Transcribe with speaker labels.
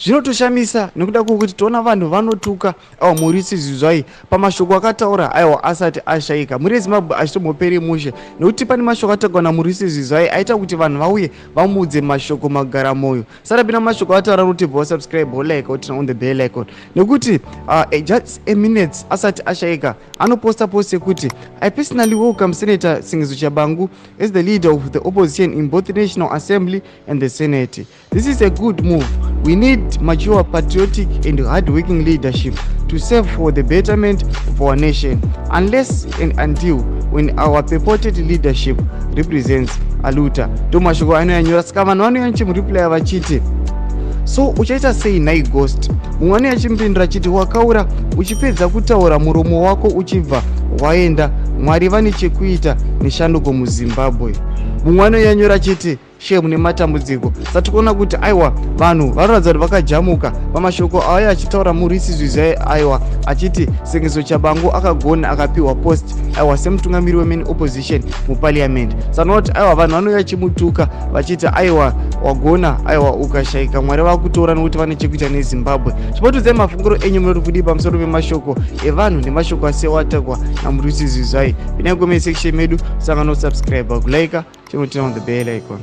Speaker 1: Zvinotoshamisa nekuda kwekuti toona vanhu vanotuka aiwa Murisi Zwizwai pamashoko akataura aiwa asati ashaika. Mhuri yeZimbabwe, achitomboperi mushe nekuti pane mashoko ataurwa naMurisi Zwizwai aita kuti vanhu vauye vamuudze mashoko magara moyo. Sarapina mashoko ataura kuti bva wasubscribe, wolike, woturn on the bell icon nekuti just a minutes asati ashaika anoposta post yekuti, "I personally welcome Senator Sengezo Tshabangu as the leader of the opposition in both the National Assembly and the Senate. This is a good move. We need mature, patriotic and hardworking leadership to serve for the betterment of our nation, unless and until when our purported leadership represents aluta." Ndo mashoko anoyanyora. Saka vanhu vanouya nichimureplya vachiti, "So uchaita sei nhai ghost?" Mumwe anouya achimupindura achiti, "Wakaura uchipedza kutaura muromo wako uchibva waenda. Mwari vane chekuita neshanduko muZimbabwe." Mumwe anoyanyora achiti, "Shame nematambudziko." Sati kuona kuti aiwa, vanhu vanoratidza kuti vakajamuka pamashoko auya achitaura Murisi Zwizwai, aiwa, achiti Sengezo Tshabangu akagona akapiwa post, aiwa, semutungamiri wemain opposition muparliament. Saka kuti aiwa, vanhu vanouya chimutuka vachiti, "Aiwa, wagona, aiwa, ukashayika Mwari vakutora nokuti vane chekuita neZimbabwe." Chipotudzai mafunguro enyu, munoti kudii pamusoro pemashoko evanhu nemashoko asewatagwa naMurisi Zwizwai? Pinai comment section medu, sangano, subscribe, kulike, chinoturn on the bell icon.